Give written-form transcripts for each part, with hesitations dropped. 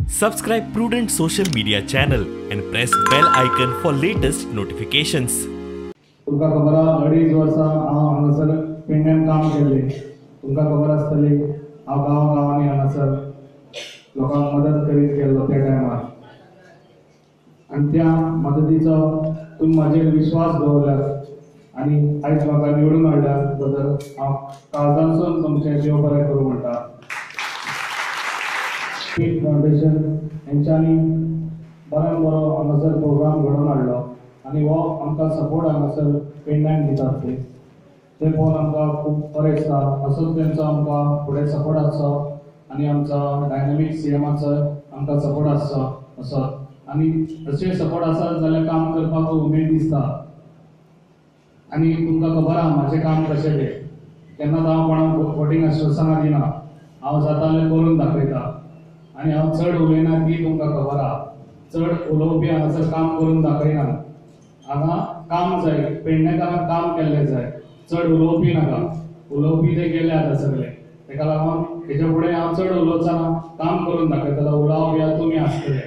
Subscribe Prudent social media channel and press bell icon for latest notifications. तुमकां खबर आहा 2.5 वर्सां हांव हांगासर पेडण्यान काम केल्लें. तुमकां खबर आसतली हांव गांवा गांवांनी हांगासर लोकांक मदत करीत गेल्लो त्या टायमार, आनी त्या मदतीचो तुमी म्हाजेर विश्वास दवरल्यात आनी आयज म्हाका निवडून हाडल्या बद्दल हांव काळजांतसून तुमचें देव बरें करूं म्हणटा. पीट फावंडेशन हेंच्यांनी बऱ्यान बरो हांगासर प्रोग्राम घडोवन हाडलो आनी हो आमकां सपोर्ट हांगासर पेडण्यान दितात ते ते पळोवन आमकां खूब बरें दिसता. असोच तेंचो आमकां फुडें सपोर्ट आसचो आनी आमचो डायनामीक सीएमाचो आमकां सपोर्ट आसचो असो, आनी अशें सपोर्ट आसत जाल्यार काम करपाक उमेद दिसता. आनी तुमकां खबर आहा म्हाजें काम कशें तें, केन्नाच हांव कोणाक फटींग आश्वासनां दिना, हांव जाता जाल्यार करून दाखयता. आनी हांव चड उलयना ती तुमकां खबर आहा, चड उलोवपी हांगासर काम करून दाखयना. हांगा काम जाय, पेडणेकारांक काम केल्लें जाय, चड उलोवपी नाका. उलोवपी ते गेले आतां सगळे, तेका लागून हेच्या फुडें हांव चड उलोवचो ना, काम करून दाखयतलो. उलोवप ह्या तुमी आसतले.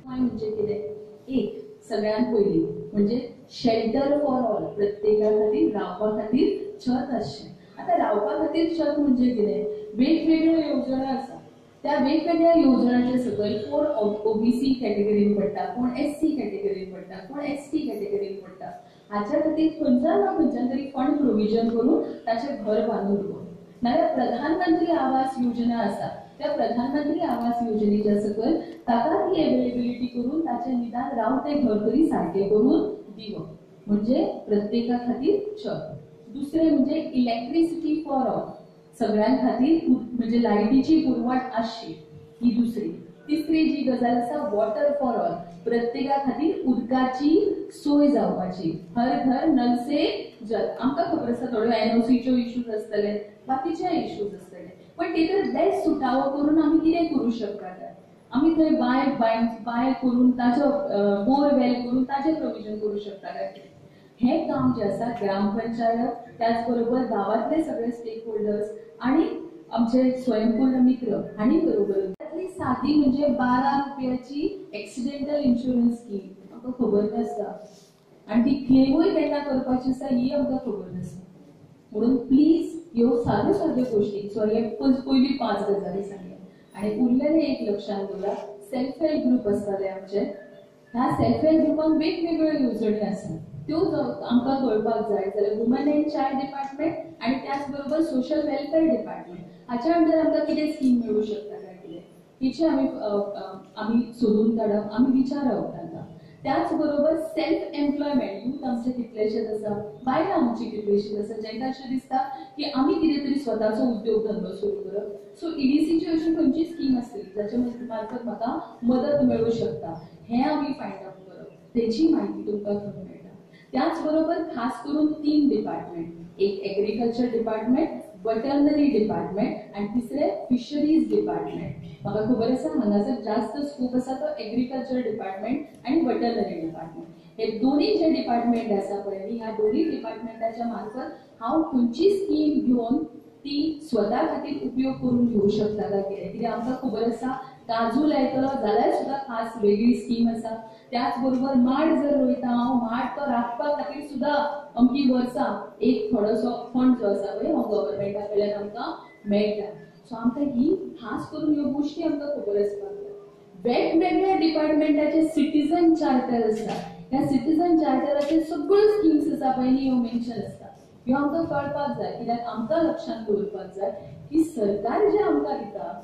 म्हणजे कितें, एक सगळ्यांत पयलीं म्हणजे शेल्टर फॉर ऑल, प्रत्येका खातीर रावपा खातीर छत आसचें. आतां रावपा खातीर छत म्हणजे कितें, वेगवेगळ्यो येवजण्यो आसा. त्या वेगवेगळ्या येवजणांचे सकयल कोण ओबीसी कॅटेगरीन पडटा, कोण एससी कॅटेगरीन पडटा, कोण एसटी कॅटेगरीन पडटा, हाच्या खातीर खंयच्यान ना खंयच्यान तरी फंड प्रोविजन करून ताचें घर बांदून दिवप. नाल्यार प्रधानमंत्री आवास योजना आसा, त्या प्रधानमंत्री आवास योजनेच्या सकयल ताका ती एवेलेबिलिटी करून ताचें निदान रावतें घर तरी सारकें करून दिवप, म्हणजे प्रत्येका खातीर छत. दुसरें म्हणजे इलेक्ट्रिसिटी फॉर ऑल, सगळ्यां खातीर म्हणजे लायटीची पुरवण आसची ही दुसरी. तिसरी जी गजाल आसा वॉटर फॉर ऑल, प्रत्येका खातीर उदकाची सोय जावपाची, हर घर नल से जल. आमकां खबर आसा थोड्यो एनओसीच्यो इश्यूज आसतले, बाकीचे इश्यूज आसतले, पण ते तर बेस्ट सुटावो करून आमी कितें करूं शकता, आमी थंय बांय बांय बांय करून ताचो बोरवेल करून ताचें प्रोविजन करूं शकता काय कितें. हें काम जें आसा ग्रामपंचायत, त्याच बरोबर गांवांतले सगळे स्टेक होल्डर्स आनी आमचे स्वयंपूर्ण मित्र हांणी बरोबर. त्यातली सादी म्हणजे 12 रुपयाची एक्सिडेंटल इन्शुरन्स स्कीम आमकां खबर नासता, आनी ती क्लेमूय केन्ना करपाची आसा ही आमकां खबर नासता. म्हणून प्लीज ह्यो साद्यो साद्यो गोश्टी, सो हे पयली 5 गजाली सांगल्या. आनी उरलेलें एक लक्षांत दवरा, सेल्फ हेल्प ग्रूप आसताले आमचे, ह्या सेल्फ हेल्प ग्रुपान वेगवेगळ्यो येवजण्यो आसात, त्यो आमकां कळपाक जाय. जाल्यार वुमन एंड चायल्ड डिपार्टमेंट आनी त्याच बरोबर सोशल वेलफेअर डिपार्टमेंट हाच्या अंडर आमकां कितें स्कीम मेळूं शकता काय कितें, हिचे आमी आमी सोदून काडप, आमी विचारप तांकां. त्याच बरोबर सेल्फ एम्प्लॉयमेंट, यूथ आमचे कितलेशेच आसा, बायलां आमची कितलेशीच आसा जांकां अशें दिसता की आमी कितें तरी स्वताचो उद्योग धंदो सुरू करप. सो ईडीसीची अशी खंयची स्कीम आसतली जाच्या मार्फत म्हाका मदत मेळूं शकता, हें आमी फायंड आवट करप, तेची म्हायती तुमकां थंय मेळटा. त्याच बरोबर खास करून 3 डिपार्टमेंट, एक एग्रीकल्चर डिपार्टमेंट, वेटरनरी डिपार्टमेंट आनी तिसरें फिशरीज डिपार्टमेंट. म्हाका खबर आसा हांगासर जास्त स्कोप आसा तो एग्रीकल्चर डिपार्टमेंट आनी वेटरनरी डिपार्टमेंट. हे दोनूय जे डिपार्टमेंट आसा पळय न्ही, ह्या दोनूय डिपार्टमेंटाच्या मार्फत हांव खंयची स्कीम घेवन ती स्वता खातीर उपयोग करून घेवं शकता काय कितें. कित्याक आमकां खबर आसा काजू लायतलो जाल्यार सुद्दां खास वेगळी स्कीम आसा, त्याच बरोबर माड जर रोयता हांव, माड तो राखपा खातीर सुद्दां अमकी वर्सां एक थोडोसो फंड जो आसा पळय हो गव्हर्मेंटा कडल्यान आमकां मेळटा. सो आमकां ही खास करून ह्यो गोश्टी आमकां खबर आसपाक जाय. वेगवेगळ्या डिपार्टमेंटाचे सिटीजन चार्टर आसा, ह्या सिटीजन चार्टराचे सगळ्यो स्किम्स आसा पळय न्ही, ह्यो मेन्शन आसता, ह्यो आमकां कळपाक जाय. कित्याक आमकां लक्षांत दवरपाक जाय की सरकार जें आमकां दिता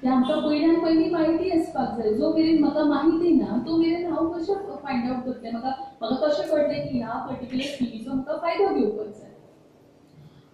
तें आमकां पयल्यान पयलीं म्हायती आसपाक जाय. जो मेरेन म्हाका म्हायती ना तो मेरेन हांव कशें फायंड आवट करतलें, म्हाका कशें कळटलें की ह्या पर्टिक्युलर स्किमीचो म्हाका फायदो घेवपाक जाय.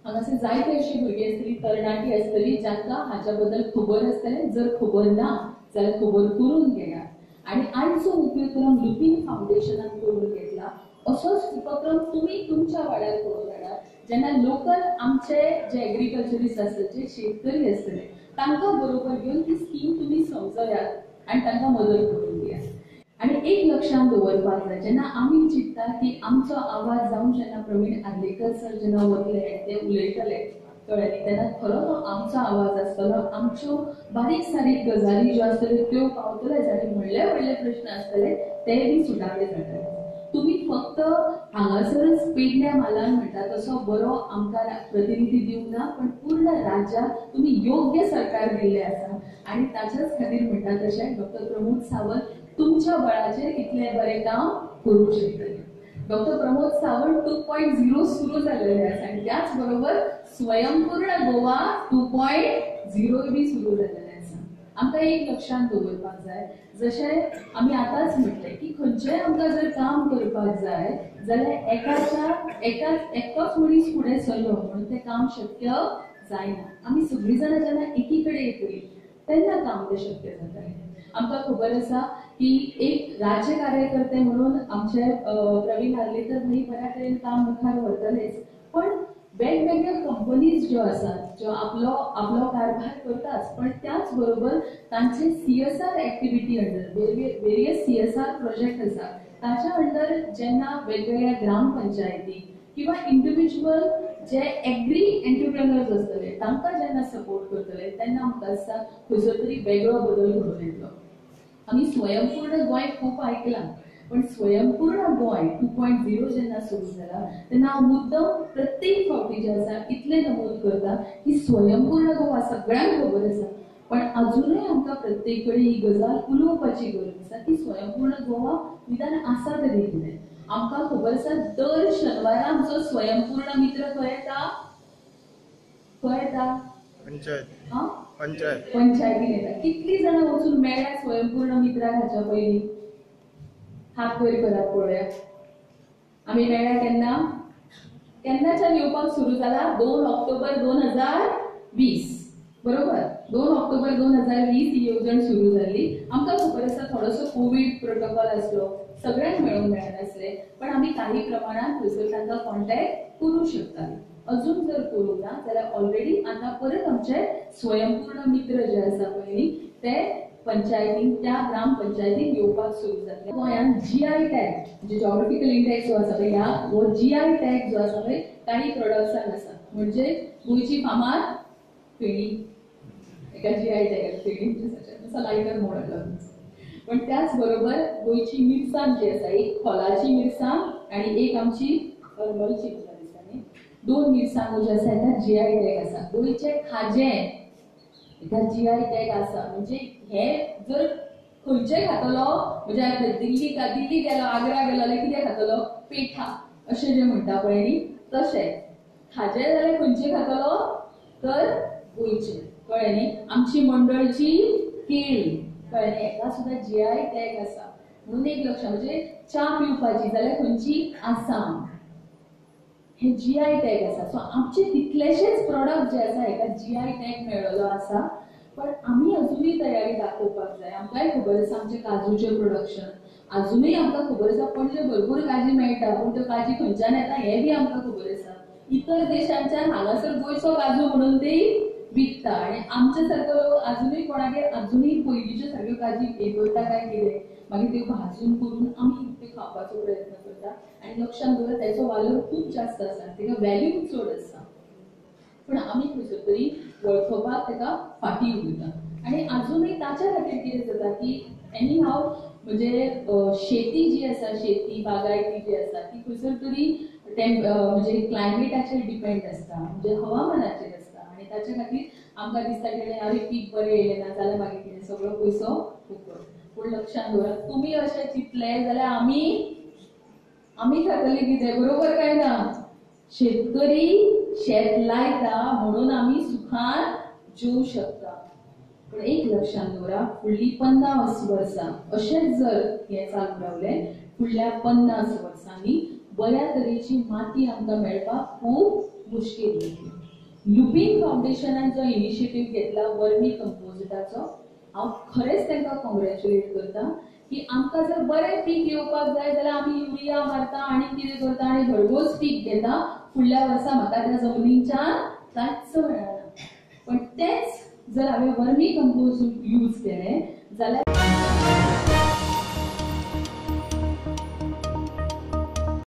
हांगासर जायते अशी भुरगीं आसतली, तरणाटी आसतली जांकां हाच्या बद्दल खबर आसतलें, जर खबर ना जाल्यार खबर करून घेयात. आनी आयचो उपक्रम लुपीन फावंडेशनान करून घेतला, असोच उपक्रम तुमी तुमच्या वाड्यार करून हाडात. जेन्ना लोकल आमचे जे एग्रीकल्चरिस्ट आसतले, जे शेतकरी आसतले तांकां बरोबर घेवन ती स्कीम तुमी समजयात आनी तांकां मदत करून दियात. आनी एक लक्षांत दवरपाक जाय, जेन्ना आमी चिंतता की आमचो आवाज जावन जेन्ना प्रवीण आर्लेकर सर जेन्ना वतले ते उलयतले कळ्ळें न्ही? तेन्ना खरो तो आमचो आवाज आसतलो, आमच्यो बारीक सारीक गजाली ज्यो आसतल्यो त्यो पावतलेच आनी व्हडले व्हडले प्रश्न आसतले ते बी सुटावे जातले. तुमी फक्त हांगासरच पेडण्या म्हालान म्हणटा तसो बरो आमकां प्रतिनिधी दिवंक ना, पण पूर्ण राज्याक तुमी योग्य सरकार दिल्लें आसा आनी ताच्याच खातीर म्हणटा तशें डॉक्टर प्रमोद सावंत तुमच्या बळाचेर इतलें बरें काम करूंक शकतले. डॉक्टर प्रमोद सावंत 2.0 सुरू जाल्लेले आसा आनी त्याच बरोबर स्वयंपूर्ण गोवा 2.0 बी सुरू जाल्लेले आसा. आमकां एक लक्षांत दवरपाक जाय, जशें आमी आतांच म्हटलें की खंयचेंय आमकां जर काम करपाक जाय जाल्यार एकटोच मनीस फुडें सरलो म्हणून तें काम शक्य जायना. आमी सगळीं जाणां जेन्ना एकी कडेन येतलीं तेन्ना काम तें शक्य जातलें. आमकां खबर आसा की एक राज्य कार्यकर्ते म्हणून आमचे प्रवीण आर्लेकर भाई बऱ्या तरेन काम मुखार व्हरतलेच, पण वेगवेगळ्यो कंपनीज ज्यो आसात ज्यो आपलो आपलो कारभार करताच, पण त्याच बरोबर तांचे CSR activity under various CSR project आसा ताच्या अंडर जेन्ना वेगवेगळ्या ग्रामपंचायती किंवा इंडिव्हिज्युअल जे एग्री एंटरप्रेनर्स आसतले तांकां जेन्ना सपोर्ट करतले तेन्ना आमकां दिसता खंयसर तरी वेगळो बदल घडोवन येतलो. आमी स्वयंपूर्ण गोंय खूब आयकलां, पण स्वयंपूर्ण गोंय 2.0 जेन्ना सुरू जाला तेन्ना हांव मुद्दम प्रत्येक फावटी जे आसा इतलें नमूद करता की स्वयंपूर्ण गोवा सगळ्यांक खबर आसा, पण अजुनूय आमकां प्रत्येक कडेन ही गजाल उलोवपाची गरज आसा की स्वयंपूर्ण गोवा निदान आसा तरी कितें. आमकां खबर आसा दर शनिवारा आमचो स्वयंपूर्ण मित्र खंय येता? खंय येता? पंचायत पंचायतीन येता. कितलीं जाणां वचून मेळ्ळ्या स्वयंपूर्ण मित्राक हाच्या पयलीं? हात वयर करात पळोवया. आमी मेळ्ळ्या केन्ना? केन्नाच्यान येवपाक सुरू जाला? 2 ऑक्टोबर 2020, बरोबर? 2 ऑक्टोबर 2020 ही येवजण सुरू जाली. आमकां खबर आसा थोडोसो कोवीड प्रोटोकॉल आसलो, सगळ्यांक मेळूंक मेळनासलें, पण आमी काही प्रमाणात थंयसर तांकां कॉन्टॅक्ट करूं शकतालीं. अजून जर करूंक ना जाल्यार ऑलरेडी आतां परत आमचे स्वयंपूर्ण मित्र जे आसा पळय न्ही ते पंचायतीन त्या ग्रामपंचायतीन येवपाक सुरू जातले. गोंयांत GI tag म्हणजे जॉग्राफिकल इंडेक्स जो आसा पळय ह्या हो GI tag जो आसा पळय काही प्रोडक्ट्सांक आसा, म्हणजे गोंयची फामाद फेणी एका GI tag feni मातसो लायटर मोड हाडलो, पण त्याच बरोबर गोंयची मिरसांग जी आसा, एक खोलाची मिरसांग आनी एक आमची हरमलची म्हाका दिसता न्ही, 2 मिरसांगो ज्यो आसा हेका GI tag आसा. गोंयचें खाजें हेका GI tag आसा. म्हणजे हे जर खंयचें खातलो म्हणजे आतां दिल्ली गेलो, आग्रा गेलो जाल्यार कितें खातलो? पेठा अशें जें म्हणटा पळय न्ही तशें खाजें जाल्यार खंयचें खातलो तर गोंयचें, कळ्ळें न्ही? आमची मंडळची केळी, कळ्ळें न्ही? हेका सुद्दां GI tag आसा. म्हणून एक लक्षात म्हणजे च्या पिवपाची जाल्यार खंयची? आसाम. हे GI tag आसा. सो आमचे तितलेशेच प्रोडक्ट जे आसा हेका GI tag मेळ्ळो आसा, पण आमी अजुनूय तयारी दाखोवपाक जाय. आमकांय खबर आसा आमचें काजूचें प्रोडक्शन अजुनूय आमकां खबर आसा, पणजे भरपूर काजी मेळटा, पूण त्यो काजी खंयच्यान येता हें बी आमकां खबर आसा. इतर देशांच्यान हांगासर गोंयचो काजू म्हणून ते विकता आनी आमच्या सारको लोक अजुनूय कोणागेर अजुनूय पयलींच्यो सारक्यो काजी हे करता काय कितें, मागीर त्यो भाजून करून आमी त्यो खावपाचो प्रयत्न करता. आनी लक्षांत दवरा तेचो वालोर खूब जास्त आसा, तेका वॅल्यू चड आसा, पूण आमी खंयसर तरी वळखपाक तेका फाटीं उरता. आनी अजुनूय ताच्या खातीर कितें जाता की एनी हाव म्हणजे शेती जी आसा, शेती बागायती जी आसा ती खंयसर तरी म्हणजे क्लायमेटाचेर डिपेंड आसता, म्हणजे हवामानाचेर आसता. आनी ताच्या खातीर आमकां दिसता की अरे पीक बरें येयलें ना जाल्यार मागीर कितें सगळो पयसो फुकट. पूण लक्षांत दवरात तुमी अशें चिंतलें जाल्यार आमी खातले कितें, बरोबर काय ना? शेतकरी शेत लायता म्हणून आमी सुखान जेवूं शकता. पूण एक लक्षांत दवरा फुडलीं 50 वर्सां अशेंच जर हें चालू रावलें फुडल्या 50 वर्सांनी बऱ्या तरेची माती आमकां मेळपाक खूब मुश्कील जातली. लुपीन फावंडेशनान जो इनिशिएटीव घेतला वर्मी कंपोजिटाचो, हांव खरेंच तांकां कॉंग्रेच्युलेट करता की आमकां जर बरें पीक येवपाक जाय जाल्यार आमी युरिया मारता आनी कितें करता आनी भरघोस पीक घेता, फुडल्या वर्सा म्हाका त्या जमनीच्यान कांयच मेळना. पण तेच जर हांवें वर्मी कंपोज यूज केलें जाल्यार